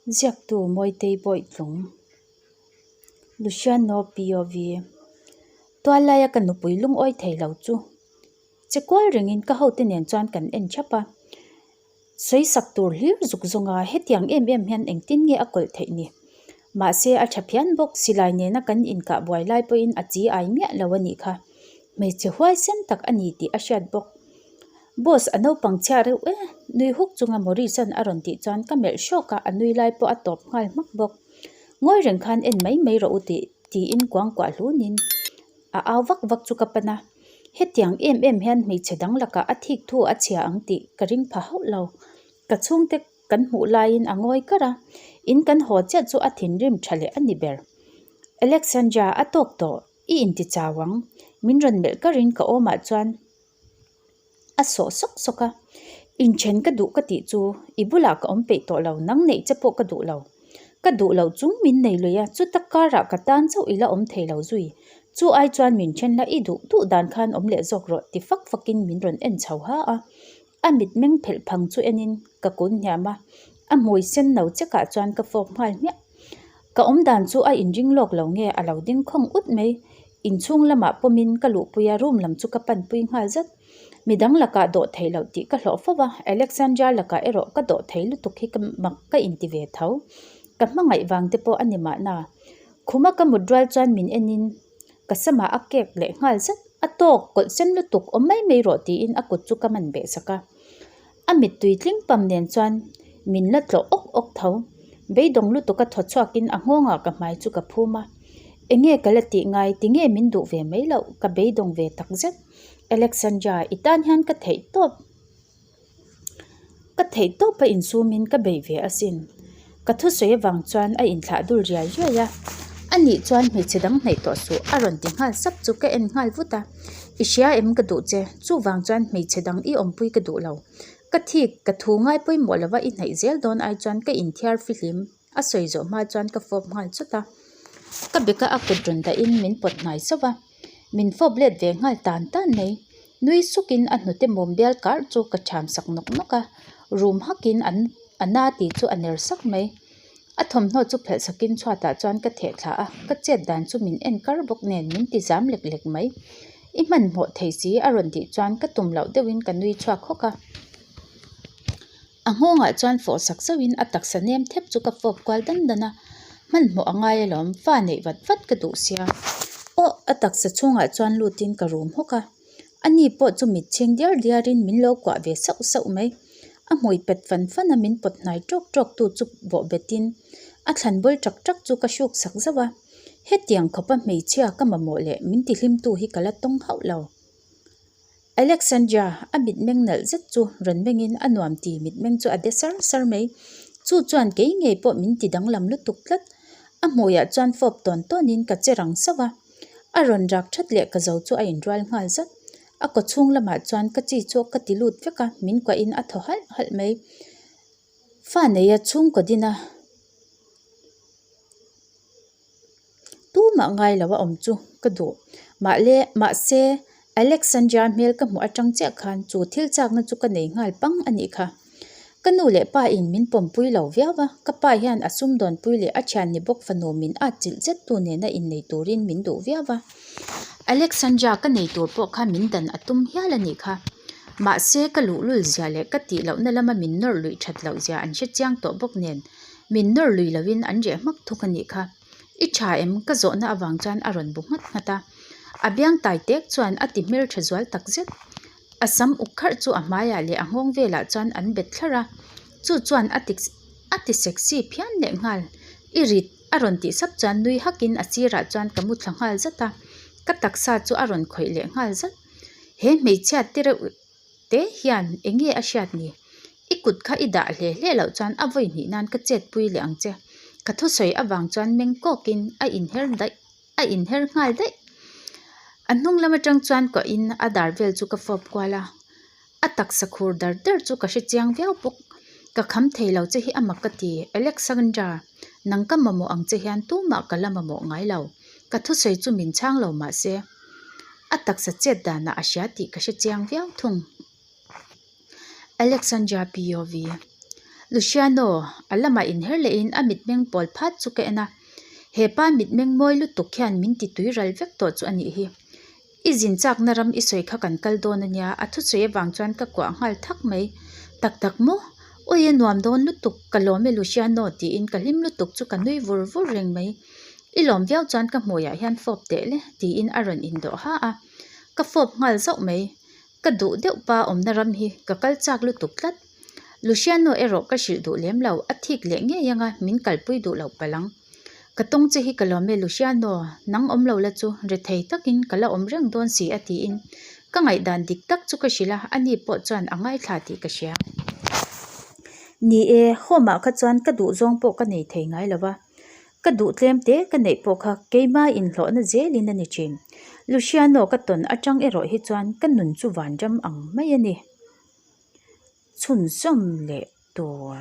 Ziaktu Mawitei Bawitlung, Luciano POV, Tuallaia ka nupui lungawi thei lo chu che kual rengin ka hote nen chuan kan en thap a. Sawisak tur hlir zuk zawnga hetiang em em hian engtin nge a kawlh theih ni? Mahse a tha phian bawk, silai nena kan inkah buai lai pawhin a chi ai miah lo a nih kha. Hmeichhe huaisen tak a ni tih a hriat bawk. Boss a naupang chhia reuh e, nui huk chunga Maurice-a'n a rawn tih chuan ka melh hrawk a, a nui lai pawh a tawp nghal hmak bawk. Ngawi reng khan en mai mai rawh u tih tiin kuangkuah hlunin a au vak vak chu ka pan a. Hetiang em em hian hmeichhe dang lakah a thik thu a chhia ang tih ka ring pha hauh lo. Ka chhungte kan hmuh laiin a ngawi kar a, in kan haw chiah chu a thinrim tha leh a ni ber. Alexandra a tawk tawh, i inti chau ang. Min rawn melh karin ka awmah chuan a sawh sawk sawk a, Inthen ka duh ka tih chu i bulah ka awm peih tawh lo, nang neih che pawh ka duh lo. Ka duh loh chung min nei lui a, chuta karah ka tan chauh i la awm thei lo zui. Chu ai chuan min then la i duh duh dan khan awm leh zawk rawh ti fak fakin min rawn en chho ha a. A mitmeng phelh phang chu enin ka kun hniam a, a hmui sen no chekah chuan ka fawp nghal hmiah. Ka awm dan chu a inring lawk lo nge a lo ding khawng ut mai. Inchhung lamah pawmin ka luhpui a, room lam chu ka panpui nghal zat. Midang lakah dawh thei loh tih ka hlawh fo va, Alexandra lakah erawh ka dawh thei lutuk hi ka mak ka inti ve tho. Ka hmangaih vang te pawh a ni mahna. Khuma ka mut rual chuan min enin ka samah a kek leh nghal zat. A tawk kawlh sen lutuk awm mai mai rawh tiin a kut chu ka man beh sak a. A mittui tling pam nen chuan min la tlawh awk awk tho. Beidawng lutuk a thaw chhuakin a nghawngah ka hmai chu ka phum a. Enge ka la tih ngai, tinge min duh ve mai loh, ka beidawng ve tak zet. Alexandra, i tan hian ka theih tawp, ka theih tawp a insumin ka bei ve asin. Ka thusawi avang chuan a inthlah dul riai riai a. Anih chuan hmeichhe dang hnaih tawh suh a rawn ti nghal sap chu ka en nghal vut a. I hria em ka duh che, chuvang chuan hmeichhe dang i awmpui ka duh lo. Ka thik, ka thu ngai pawimawh lova i hnaih zel dawn ai chuan ka inthiar fihlim a sawi zawh hma chuan ka fawp nghal chawt a. Ka beka a kut rawn dahin min pawt hnai sauh a, min fawp let ve nghal tan tan mai. Nui sukin a hnute mum bial kar chu ka ṭham sak nawk nawk a, rum hakin an a na tih chu a ner sak mai. A thawmhnaw chu phelh sakin chhuatah chuan ka theh thla a, ka chet dan chu min en kar bawk nen min ti zam lek lek mai. I hmanhmawh thei si a rawn tih chuan ka tum loh deuhin ka nui chhuak hawk a. A nghawngah chuan fawh sak zauhin a taksa nem thep chu ka fawp kual dan dan a, hmanhmawh a ngai alawm, fa neih vat vat ka duh sia. Aw, a taksa chhungah chuan lutin ka rum hawk a, ani pawh chu mit chhing diar diarin min lo kuah ve sauh sauh mai. A hmui pet fan fan a min pawt hnai tawk tawk tu chu bawh betin a thlan bawl tak tak chu ka hruk sak zauh a, hetiang khawpa hmeichhia ka mamawh leh min tihlimtu hi ka la tawng hauh lo. Alexandra, a mitmeng nalh zet chu rawn mengin a nuam ti mitmeng chu a de sar sar mai. Chu chuan kei ngei pawh min ti danglam lutuk tlat. A hmuiah chuan fawp tawn tawnin ka che rang sauh a. A rawn rak that leh ka zo chu a inrual nghal zat. A kaw chhung lamah chuan ka chi chu ka ti lut vek a, min kuahin a thaw halh halh mai. Fa neia chhungkaw dina Tumah ngai lo a awm chu ka duh. Mahle mahse Alexandra hmel ka hmuh atang chiah khan chu thil chakna chu ka nei nghal pang a nih kha. Ka nu leh pa in min pawmpui lo viau a, ka pa hian a sumdawnpui leh a thian ni bawk fanu min at chilh zet tu nena innei turin min duh viau a. Alexandra ka nei tur pawh kha min dan a tum hial a nih kha. Mahse ka luhlul zia leh ka tih lohna lama min nawrh luih that loh zia an hre chiang tawh bawk nen Min nawr lui loin an reh hmak thung a nih kha. I tha em? Ka zawhna avang chuan a rawn bu nghat nghat a. A biang tai tek chuan a ti hmel tha zual tak zet. A sam uk kharh chu a hmaiah leh a nghawng velah chuan an bet thlarh a. Chu chuan a ti a ti sexy phian leh nghal. I rit a rawn tih sap chuan nui hakin a sirah chuan ka mu thla nghal zat a. Ka taksa chu a rawn khawih leh nghal zat. He hmeichhia te reuh te hian eng nge a hriat ni? I kut kha i dah hle hle loh chuan a vawi hnih nan ka chet pui leh ang che. Ka thusawi avang chuan meng kawkin a inher daih a inher nghal daih. A hnung lam atang chuan kuahin a dar vel chu ka fawp kual a, a taksa khur dar dar chu ka hre chiang viau bawk. Ka kham thei lo che hi a mak ka ti, Alexandra, nang ka mamawh ang che hian tumah ka la mamawh ngai lo. Ka thusawi chu min chhang lo mahse. A taksa chet danah a hria tih ka hre chiang viau thung. Alexandra POV. Luciano, a lamah inher lehin a mitmeng pawl phat chu ka en a. He pa mitmeng mawi lutuk hian min ti tui ral vek tawh chu a nih hi. I zin chakna ram i sawi kha kan kal dawn a nia, a thusawi avang chuan ka kuah nghal thak mai. Tak tak maw? Awi a nuam dawn lutuk, ka lawm e Luciano tiin ka hlim lutuk chu ka nui vur vur reng mai. I lawm viau chuan ka hmuiah hian fawp teh le tiin a rawn indawh ha a. Ka fawp nghal zauh mai. Ka duh deuh pa awmna ram hi ka kal chak lutuk tlat. Luciano erawh ka hrilh duh lem lo, a thik leh ngei anga min kalpui duh loh palh ang. Ka tawng che hi ka lawm e Luciano, nang awm lo la chu rethei takin ka la awm reng dawn si a tiin ka ngaihdan dik tak chu ka hrilh a, ani pawh chuan a ngaithla tih ka hria. Ni e, home ah kha chuan ka duhzawng pawh ka nei thei ngai lo va. Ka duh tlem te ka neih pawh kha keima inhlawhna zelin a ni thin. Luciano ka tawn atang erawh hi chuan ka nun chu vanram ang mai a ni. Chhunzawm leh tur.